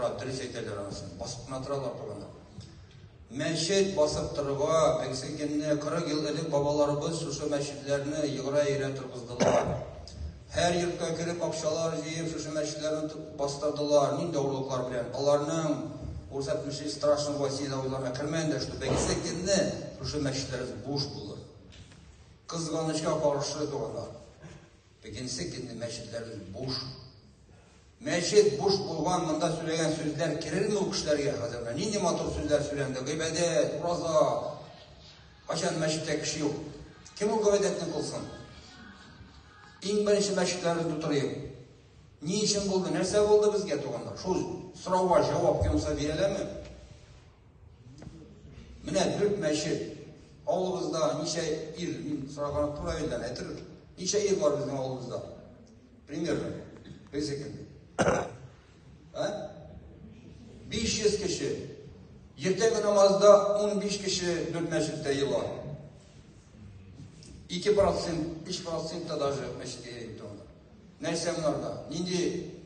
карап дөрес әйтәләр анысын. Басып кына торалар, туганнар. Мәчет басып торырга, бәксекенне 40 ел элек бабаларыбыз шушы мәчетләрне егыра-егыра торгыздылар. Һәр йортка кереп акчалар җыеп шушы мәчетләрне бастырдылар. Нинди авырлыклар белән. Аларның урыс әйтмешли страшно Василий уйларына кермәгәндә, что бәксекенне шушы мәчетләребез буш булыр. Кызганычка каршы, туганнар, бегенсе көнне мәчетләребез буш. Мәчет буш булган, монда сөйләгән сүзләр керерме ул кешеләргә хәзер? Менә нинди матур сүзләр сөйләнде. Гыйбадәт, ураза. Кайчан мәчеттә кеше юк? Кем ул гыйбадәтне кылсын? Иң беренче мәчетләрне тутырыйк. Ни өчен булды? Нәрсә булды безгә, туганнар? Шул сорауга җавап кем булса бирә Менә дүрт мәчет. Авылыбызда ничә ир, мин сораган тура елдан әйтер, ничә ир бар безнең авылыбызда? Примерно. Бер А? 500 кеше. Иртәнге намазда 15 кеше дүрт мәчеттә ела. 2%, 3% та даже мәчеткә йөрми. Нәрсә монарда? Нинди?